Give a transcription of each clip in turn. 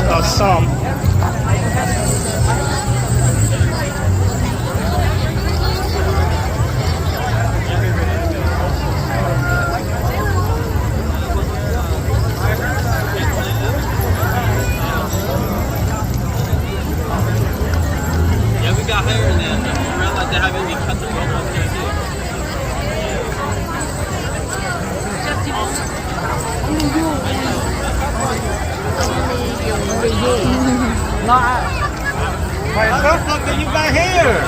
Awesome. Yeah, we got hired and then we realized they haven't even cut the rope up there, too. Why, welcome to you guys here.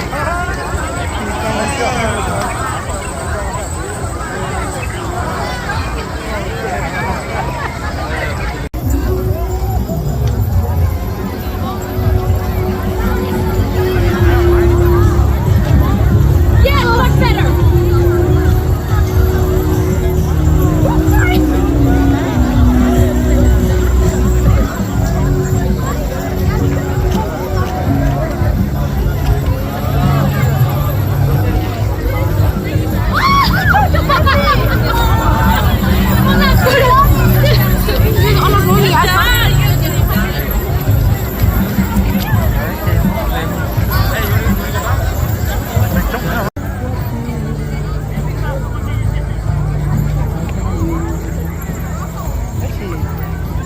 Tab sis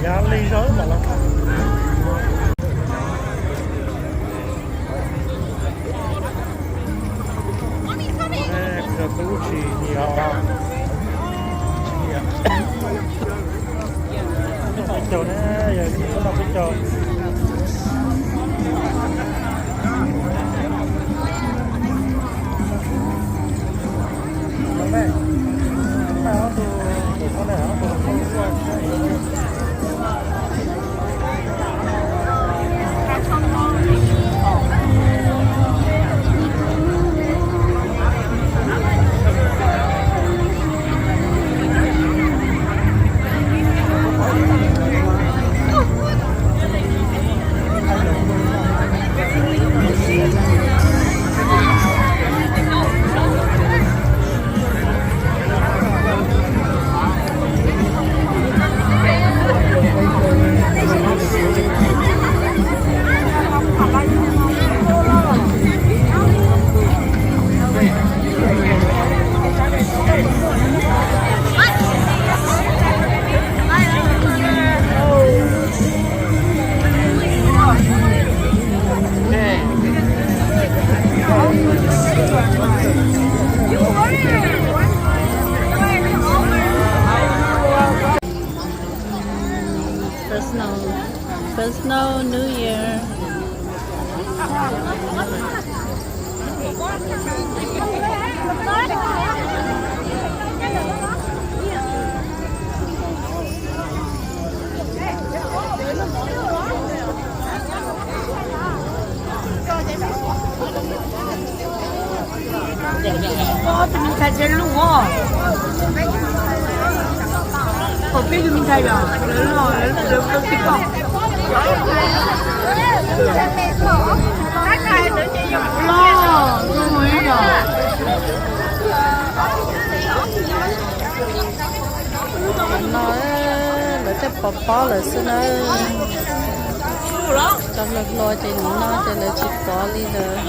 yav li zog mas los. Cov tub tsis nyiam os. Tsis nyiam. Peb caug na, yog peb caug. Fresno, Fresno New Year. Tus me ntxhais tsev lus os. Kom peb tus me ntxhais yom, lawv los lawv lawv tib kom. Los, los yom. Nim no lawv twb pov pob lawm xwb na. Cov hluas hluas ces nim no ces lawv tsis pov li lawm.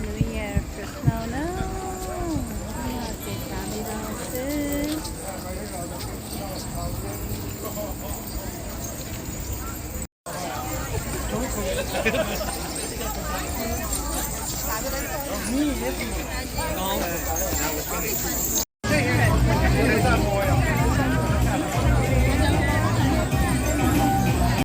New Year Fresno na, ces xav li no xwb.